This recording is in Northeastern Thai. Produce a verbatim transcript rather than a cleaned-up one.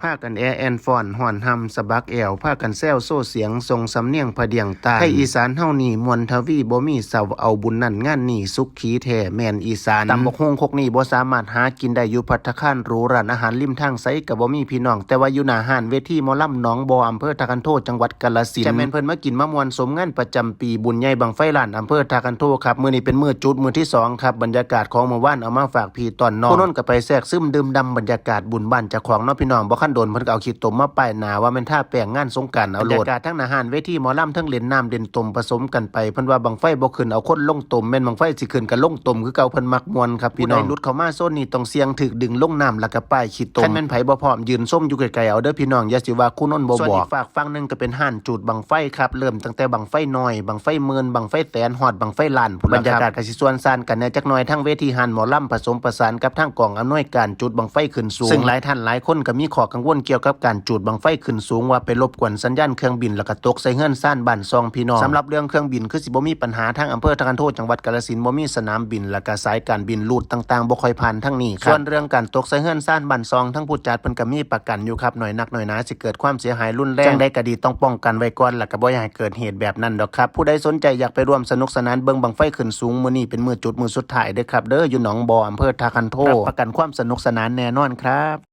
พากันแอแอนฟ้อน ฮ้อนฮ่ำสะบักแอว พากันแซวโซ่เสียง ส่งสำเนียงพะเดียงตาน ไทยอีสานเฮานี่ม่วนทวี บ่มีเศร้า เอาบุญนั่นงานนี่ สุขีแท้แม่นอีสาน ตำบักหุ่งครกนี่ บ่สามารถหากินได้อยู่ภัตตาคารหรู ร้านอาหารริมทางไสก็บ่มีพี่น้อง แต่ว่าอยู่หน้าฮ้านเวทีหมอลำหนองบ่อ อำเภอท่าคันโท จังหวัดกาฬสินธุ์ จะแม่นเพิ่นมากินมาม่วนสมงานประจำปีบุญใหญ่บั้งไฟล้าน อำเภอท่าคันโทครับ มื้อนี้เป็นมื้อจุดมื้อที่สองครับ บรรยากาศของมื้อวานเอามาฝากพี่ตอนน้อง ผู้นนท์ก็ไปแทรกซึมดื่มด่ำบรรยากาศบุญบ้านเจ้าของเนาะพี่น้อง บ่คันโดนเพิ่นก็เอาขี้ตมมาป้ายหน้า ว่าแม่นทาแป้งงานสงกรานต์เอาโลด บรรยากาศทั้งหน้าฮ้านเวทีหมอลำทั้งเล่นน้ำเล่นตมผสมกันไป เพิ่นว่าบั้งไฟบ่ขึ้นเอาคนลงตม แม่นบั้งไฟสิขึ้นก็ลงตมคือเก่า เพิ่นมักม่วนครับพี่น้อง ผู้ใดหลุดเข้ามาโซนนี้ต้องเสี่ยงถูกดึงลงน้ำแล้วก็ป้ายขี้ตม คันแม่นไผบ่พร้อมยืนชมอยู่ไกลๆเอาเด้อพี่น้อง อย่าสิว่าครูนนท์บ่บอก ส่วนอีกฝากฝั่งหนึ่งก็เป็นฮ้านจูดบั้งไฟครับ เริ่มตั้งแต่บั้งไฟน้อย บั้งไฟหมื่น บั้งไฟแสน ฮอดบั้งไฟล้านพู้นล่ะครับ บรรยากาศก็สิส่วนซ่านกันแหน่จักหน่อย ทั้งเวทีฮ้านหมอลำผสมประสานกับทางกองอำนวยการจุดบั้งไฟขึ้นสูง ซึ่งหลายท่านหลายคนก็มีข้อกังวลเกี่ยวกับการจูดบั้งไฟขึ้นสูง ว่าไปรบกวนสัญญาณเครื่องบิน แล้วก็ตกใส่เฮือนซานบ้านช่องพี่น้อง สำหรับเรื่องเครื่องบินคือสิบ่มีปัญหา ทางอำเภอท่าคันโทจังหวัดกาฬสินธุ์บ่มีสนามบิน แล้วก็สายการบินรูทต่างๆบ่ค่อยผ่านทางนี้ครับ ส่วนเรื่องการตกใส่เฮือนซานบ้านช่อง ทางผู้จัดเพิ่นก็มีประกันอยู่ครับ น้อยนักน้อยหนาสิเกิดความเสียหายรุนแรง จั่งใดก็ดีต้องป้องกันไว้ก่อน แล้วก็บ่อยากให้เกิดเหตุแบบนั้นดอกครับ ผู้ใดสนใจอยากไปร่วมสนุกสนานเบิ่งบั้งไฟขึ้นสูง มื้อนี้เป็นมื้อจุดมื้อสุดท้ายเด้อครับเด้อ อยู่หนองบ่อ อำเภอท่าคันโท รับประกันความสนุกสนานแน่นอนครับ